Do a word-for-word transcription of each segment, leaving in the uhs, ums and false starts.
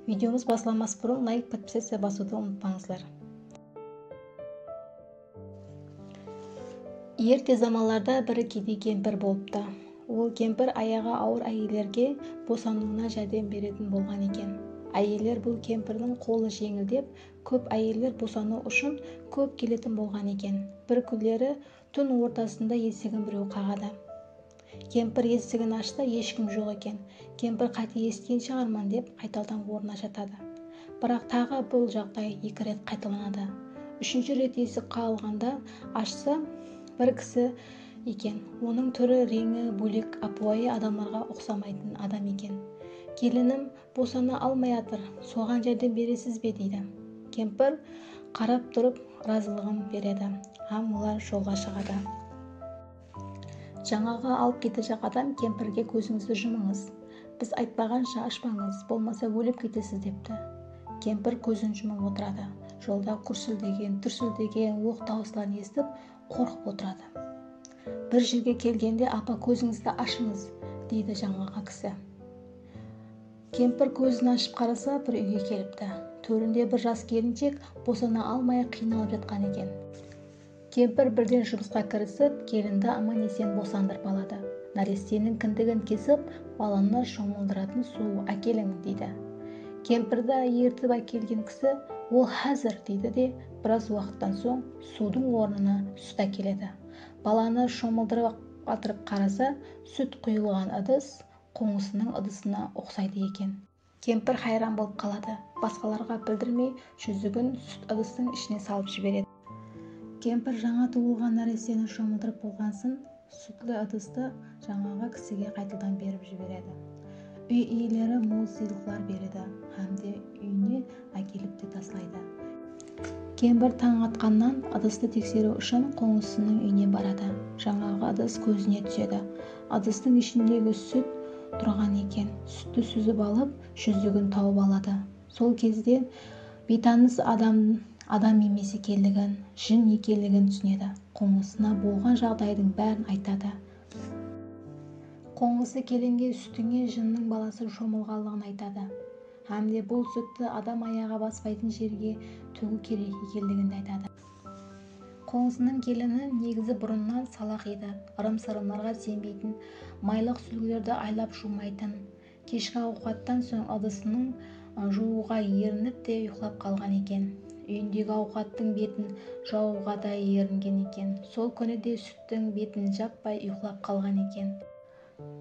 Videomız baslamas burın layk, podpisaciya basıwdı umıtpańızlar. Erte zamanlarda bir kedey kempir bolıptı. Ol kempir ayaǵı awır áyellerge bosanıwına járdem beretin bolǵan eken. Áyeller bul kempirdiń qolı jeńil dep, kóp áyeller bosanıw ushın kóp keletin bolǵan eken. Bir kúnleri tún ortasında esigin birew qaǵadı. Kempir esigin ashsa, eshkim joq eken. Kempir qáte esitken shıǵarman dep, qaytadan ornına jatadı. Biraq taǵı bul jaǵday eki ret qaytalanadı. Úshinshi ret esik qaǵılǵanda ashsa, bir kisi eken. Onıń túri, reńi bólek, ápiwayı adamlarǵa uqsamaytın adam eken. Kelinim bosana almay atır, soǵan járdem beresiz be? deydi. Kempir qarap turıp razılıǵın beredi hám olar jolǵa shıǵadı. Jańaǵı alıp ketejaq adam kempirge kózińizdi jumıńız, biz aytpaǵansha ashpańız, bolmasa ólip ketesiz depti. Kempir kózin jumıp otıradı. Jolda kúrsildegen, túrsildegen oq dawısların esitip qorqıp otıradı. Bir jerge kelgende apa kózińizdi ashıńız, deydi jańaǵı kisi. Kempir kózin ashıp qarasa, bir úyge kelipti. Tórinde bir jas kelinshek bosana almay qıynalıp jatqan eken. Kempir birden jumısqa kirisip, kelindi aman-esen bosandırıp aladı. Náresteniń kindigin kesip, balanı shomıldıratın suw ákeliń, deydi. Kempirdi ertip ákelgen kisi, ol házir, deydi de, biraz waqıttan soń suwdıń ornına sút ákeledi. Balanı shomıldırıp atırıp qarasa, sút quyılǵan ıdıs qońsısınıń ıdısına uqsaydı eken. Kempir hayran bolıp qaladı. Basqalarǵa bildirmey, júzigin sút ıdıstıń ishine salıp jiberedi. Kempir jańa tuwılǵan náresteni shomıldırıp bolǵansın, sútli ıdıstı jańaǵı kisige qaytadan berip jiberedi. Úy iyeleri mol sıylıqlar beredi hám de úyine ákelip te taslaydı. Kempir tań atqannan ıdıstı tekseriw ushın qońsısınıń úyine baradı. Jańaǵı ıdıs kózine túsedi. Idıstıń ishindegi sút turǵan eken. Sútti súzip alıp, júzigin tawıp aladı. Sol gezde biytanıs adam, adam emes ekenligin, jın ekenligin túsinedi. Qońsısına bolǵan jaǵdaydıń bárin aytadı. Qońsısı kelinge sútińe jınnıń balası shomılǵanlıǵın aytadı. Hám de bul sútti adam ayaǵı baspaytın jerge tógiw kerek ekenligin de aytadı. Qońsınıń kelini negizi burınnan salaq edi, ırım-sırımlarǵa isenbeytin, maylıq súlgilerdi aylap juwmaytın. Keshki awqattan soń ıdısınıń, ı, juwıwǵa erinip te uyıqlap qalǵan eken. Úyindegi awqattıń betin jawıwǵa da eringen eken. Sol kúni de súttiń betin jappay uyıqlap qalǵan eken.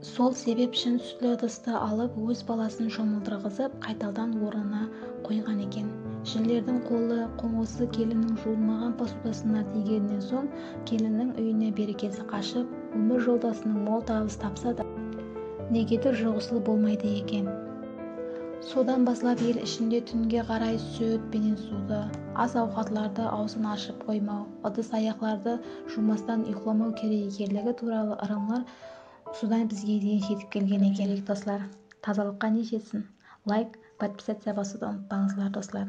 Sol sebep ushın sútli ıdıstı alıp, óz balasın shomıldırǵızıp, qaytadan ornına qoyǵan eken. Jinlerdiń qolı qońsısı kelinniń juwılmaǵan posudasına tiygennen soń, kelinniń úyine berekesi qashıp, ómir joldasınıń mol tabıs tapsa da, negedur juǵıslı bolmaydı eken. Sodan baslap el ishinde túnge qaray sút penen suwdı, as-awqatlardı awzın ashıp qoymaw, ıdıs-ayaqlardı juwmastan uyıqlamaw kerek ekenligi tuwralı ırımlar usıdan bizge deyin jetip kelgen eken. Doslar, tazalıqqa ne jetsin? Layk, podpisaciya basıwdı umıtpańızlar, doslar.